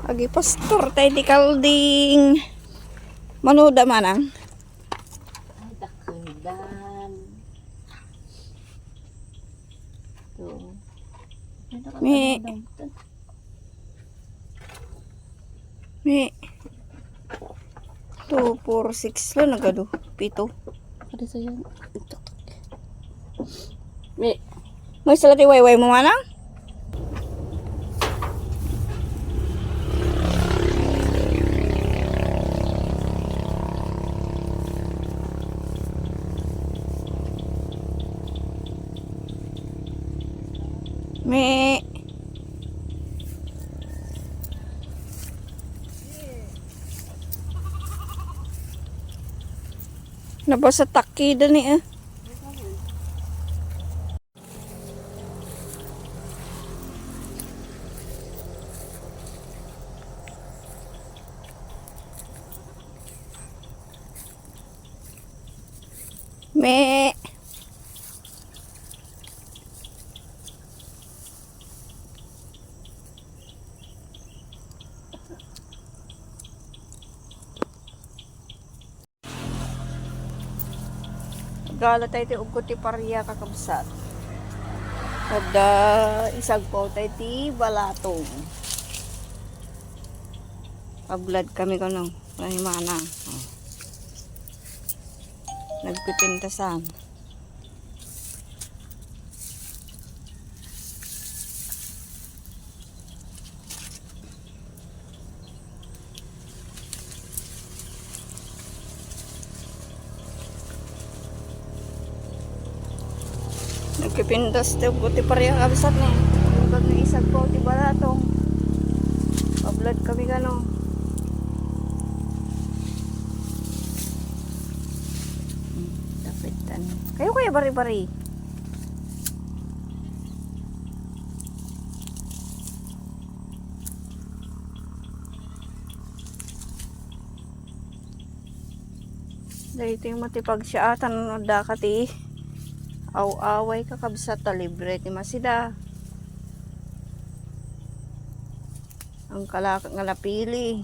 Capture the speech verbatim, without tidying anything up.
Agipastor tayo ti kalding. Manuda manang. Ay, dakkel dan. Ito. Ito ka. Mi. Ito. Mi. Two, four, six la, nagadu. Pito. Ada sa yan. Ito. Mi. May sala ti wayway mo, manang? Mi. Nabasa takki da ni, eh. Me. Gala tayo ti ugko ti paria, kakabsat. Kada isagpaw tayo ti balatong. Ablad kami kano, kay mana. Oh. Nagpipintasan. Nagpipintas ti ugko ti paria, kabsat, ni. Ang bag nga isagpaw ti balatong. Ablad kami kano. Hmm, dapat tan. Kayo kaya bari-bari. Daytoy met ti pagsiaatan no daka ti aw-away, kakabsat, ta libre ti masida. Ang kalaka nga napili.